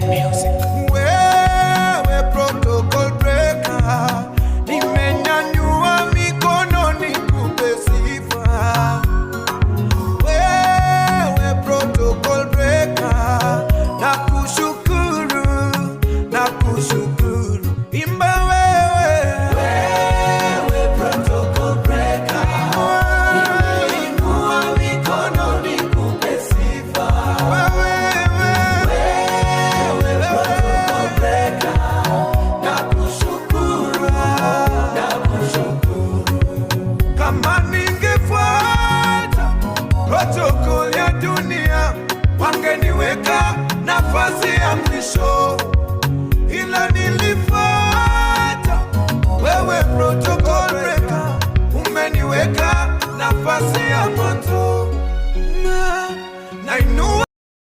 Music. Wewe protocol breaker, nimenyanyua mikono nikupe sifa. Wewe protocol breaker, nakushukuru, nakushukuru. Imba wewe. Wewe protocol breaker, nimeinua mikono nikupe sifa. Wewe, Wewe protocol breaker, nakushukuru, nakushukuru. Kama ningefuata protocol ya dunia, wangeniweka nafasi ya mwisho, ila nilifuata wewe protocol breaker, umeniweka nafasi ya mwanzo. Nainua